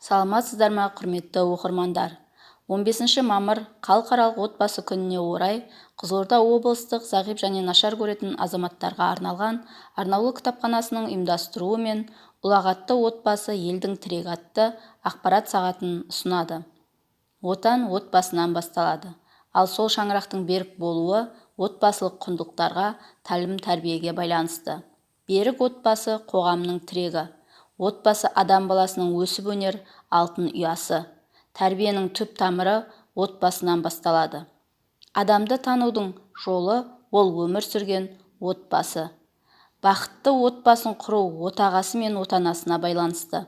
Саламатсыздар ма, құрметті оқырмандар! 15 мамыр Халықаралық отбасы күніне орай Қызылорда облыстық зағип және нашар көретін азаматтарға арналған арнаулы кітапханасының ұйымдастыруымен «Ұлағатты отбасы елдің тірегі» атты ақпарат сағатын ұсынады. Отан отбасынан басталады. Ал сол шаңырақтың берік болуы отбасылық құндылықтарға, тәлім-тәрбиеге байланысты. Берік отбасы қоғамның тірегі. Отбасы адам баласының өсіп-өнер алтын ұясы. Тәрбиенің түп тамыры отбасынан басталады. Адамды танудың жолы ол өмір сүрген отбасы. Бақытты отбасын құру отағасы мен отанасына байланысты.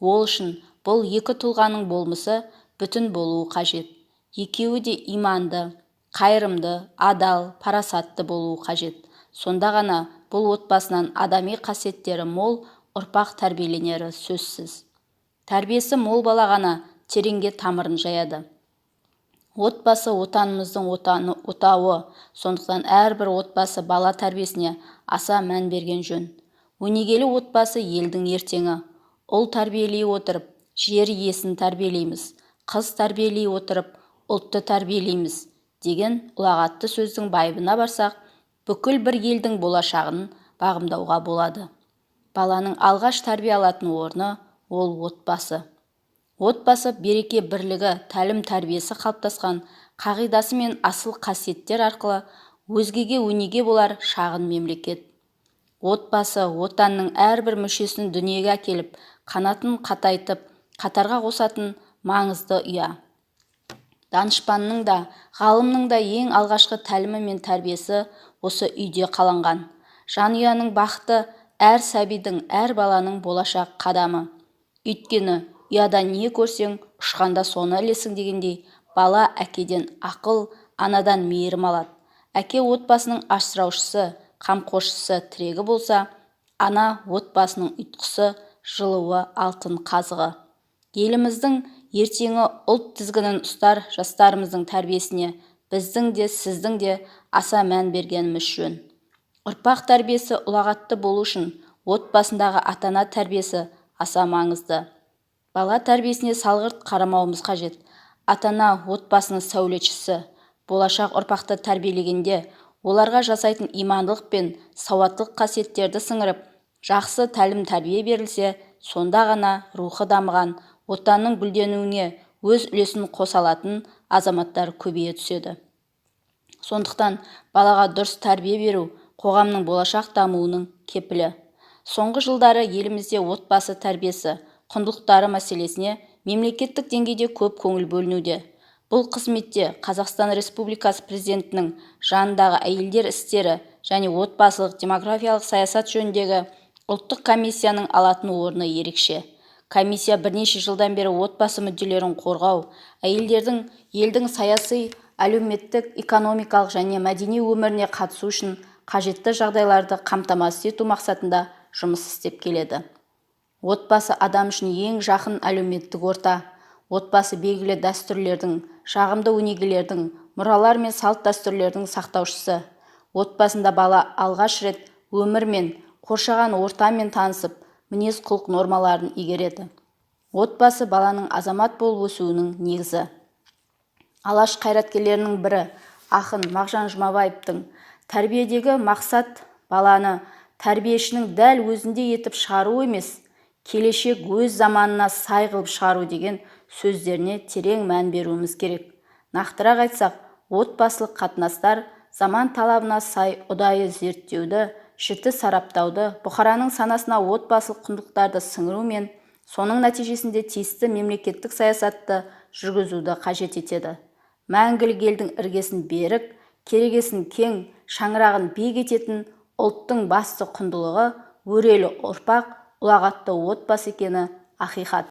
Ол үшін бұл екі тұлғаның болмысы бүтін болуы қажет. Екеуі де иманды, қайырымды, адал, парасатты болуы қажет. Сонда ғана бұл отбасынан адами қасиеттері мол ұрпақ тәрбиеленері сөзсіз. Тәрбиесі мол бала ғана тереңге тамырын жаяды. Отбасы отанымыздың отауы, сондықтан әрбір отбасы бала тәрбиесіне аса мән берген жөн. Өнегелі отбасы елдің ертеңі. Ұл тәрбиелей отырып, жер иесін тәрбиелейміз, қыз тәрбиелей отырып, ұлтты тәрбиелейміз деген ұлағатты сөздің байыбына барсақ, бүкіл бір елдің болашағын бағымдауға болады. Баланың алғаш тәрбие алатын орны ол отбасы. Отбасы береке бірлігі, тәлім-тәрбиесі қалыптасқан қағидасы мен асыл қасиеттер арқылы өзгеге өнеге болар шағын мемлекет. Отбасы отанның әрбір мүшесін дүниеге әкеліп, қанатын қатайтып, қатарға қосатын маңызды ұя. Данышпанның да, ғалымның да ең алғашқы тәлімі мен тәрбиесі осы үйде қаланған. Жанұяның бақыты әр сәбидің, әр баланың болашақ қадамы. Өйткені ұяда не көрсең, ұшқанда соны ілесің дегендей, бала әкеден ақыл, анадан мейірім алады. Әке отбасының асыраушысы, қамқоршысы, тірегі болса, ана отбасының ұйытқысы, жылуы, алтын қазығы. Еліміздің ертеңі ұлт тізгінін ұстар жастарымыздың тәрбиесіне біздің де, сіздің де аса мән бергеніміз жөн. Ұрпақ тәрбиесі ұлағатты болу үшін отбасындағы ата-ана тәрбиесі аса маңызды. Бала тәрбиесіне салғырт қарамауымыз қажет. Ата-ана отбасының сәулетшісі. Болашақ ұрпақты тәрбиелегенде оларға жасайтын имандылық пен сауаттылық қасиеттерді сіңіріп, жақсы тәлім-тәрбие берілсе, сонда ғана рухы дамыған, отанның гүлденуіне өз үлесін қоса алатын азаматтар көбейе түседі. Сондықтан балаға дұрыс тәрбие беру қоғамның болашақ дамуының кепілі. Соңғы жылдары елімізде отбасы тәрбиесі құндылықтары мәселесіне мемлекеттік деңгейде көп көңіл бөлінуде. Бұл қызметте Қазақстан Республикасы Президентінің жанындағы әйелдер істері және отбасылық демографиялық саясат жөніндегі ұлттық комиссияның алатын орны ерекше. Комиссия бірнеше жылдан бері отбасы мүдделерін қорғау, әйелдердің елдің саяси, әлеуметтік, экономикалық және мәдени өміріне қатысу үшін қажетті жағдайларды қамтамасыз ету мақсатында жұмыс істеп келеді. Отбасы адам үшін ең жақын әлеуметтік орта. Отбасы белгілі дәстүрлердің, жағымды өнегелердің, мұралар мен салт-дәстүрлердің сақтаушысы. Отбасында бала алғаш рет өмірмен, қоршаған ортамен танысып, мінез-құлық нормаларын игереді. Отбасы баланың азамат болып өсуінің негізі. Алаш қайраткерлерінің бірі ақын Мағжан Жұмабаевтың тәрбиедегі мақсат баланы тәрбиешінің дәл өзіндей етіп шығару емес, келешек өз заманына сай қылып шығару деген сөздеріне терең мән беруіміз керек. Нақтырақ айтсақ, отбасылық қатынастар заман талабына сай ұдайы зерттеуді, жіті сараптауды, бұқараның санасына отбасылық құндылықтарды сіңіру мен соның нәтижесінде тиісті мемлекеттік саясатты жүргізуді қажет етеді. Мәңгілік елдің іргесін берік, керегесін кең, шаңырағын биік ететін ұлттың басты құндылығы өрелі ұрпақ, ұлағатты отбасы екені ақиқат.